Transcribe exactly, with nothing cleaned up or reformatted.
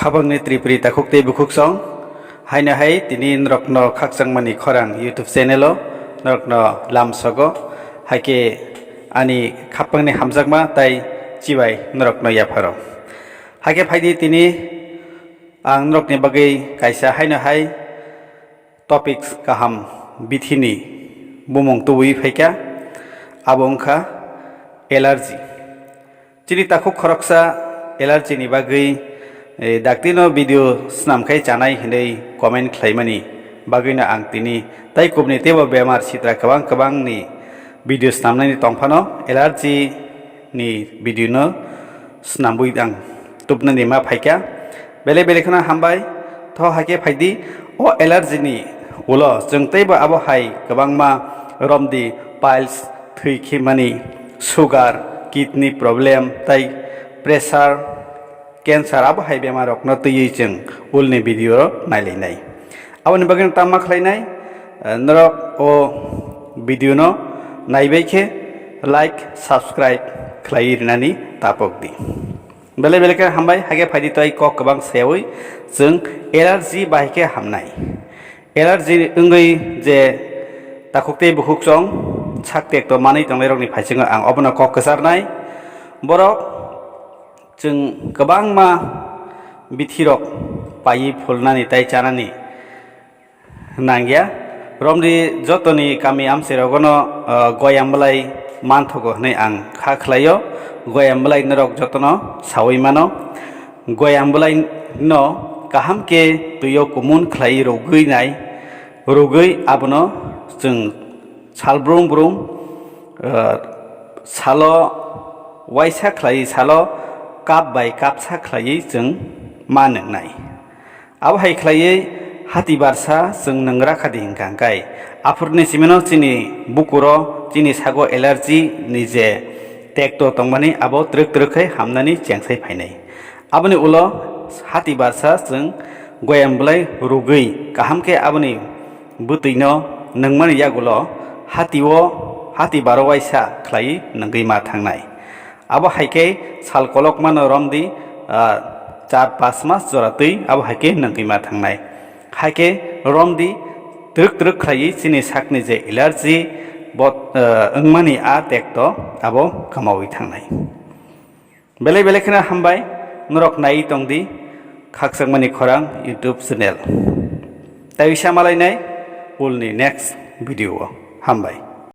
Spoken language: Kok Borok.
Khapangni Tripuri takhuk tei bukhuk song, haino hai tini norokno khakchangmani khorang YouTube channel o norokno lamsogo, haikhe ani khapangni hamjakma tai chibai norokno yapharo. Haikhe phaidi tini ang norokni bagwi kaisa haino hai topics kaham bithini bumung tubui phaikha, abo wngkha allergy. Chini takhuk khoroksa allergy ni bagwi, eh, daktino video swnam khai chanai hinwi comment khlaimani bagwino ang tini tai kubni teibo bemar sitra kwbang kwbangni video swnamnani tongphano allergy ni video no swnamwi ang tubnani ma phaikha. Belai belai kheno hambai, tho haikhe phaidi o allergy ni ulo chwng teibo abo hai kwbangma romdi piles, thwi khimani, sugar, kidney problem tai pressure, cancer abo hai bemar rokno twiwi chwng ulni video o nailainai. Aboni bagwi tangma khlainai, eh, norok o video no naibai khe like, subscribe khlai rinani tapok di. Belai belai khe hambai, haikhe phaidi toi kok kwbang sayawi chwng allergy bahai khe hamnai. Allergy wngwi je takhuk tei bukhuk chong sak tekto manwi tongnai rokni phaisingo ang obono kok kwcharnai. Borok chwng kwbangma bithirok paiwi phulnani tai chanani nangya. Romdi jotoni kami amchairogono, ah, goyam bwlai manthogo hwnwi ang kha khlaio. Goyam bwlai norok jotono saui mano. Goyam bwlai no kaham khe twio kumun khlai rwgwi nai, rwgwi abono chwng sal brum brum, ah, salo waisa khlai salo cup bai cup sa khlaiwi chwng ma nwngnai. Abo hai khlaiwi hati barsa chwng nwngra khadi hwnkha hwnkhe aphurni simino chini bukuro chini sago allergy ni je tekto tongmani abo twrwk twrwk khe hamnani chengsai phainai. Aboni ulo hati barsa chwng goyam bwlai rwgwi kaham khe aboni bwtwino nungmani yagulo hatio, hati baro waisa khlaiwi nungwi ma thangnai. Abo hai khe sal kolokmano romdi, ah, char pas mas jora twi abo hai khe nungwi ma thangnai. Hai khe romdi twrwk twrwk khlaiwi chini sakni je allergy bo, ah, wngmani a tekto abo kwmawi thangnai. Belai belai kheno hambai, norok naiwi tongdi Khakchangmani Khorang YouTube channel. Tei uisa malainai ulni next video o. Hambai.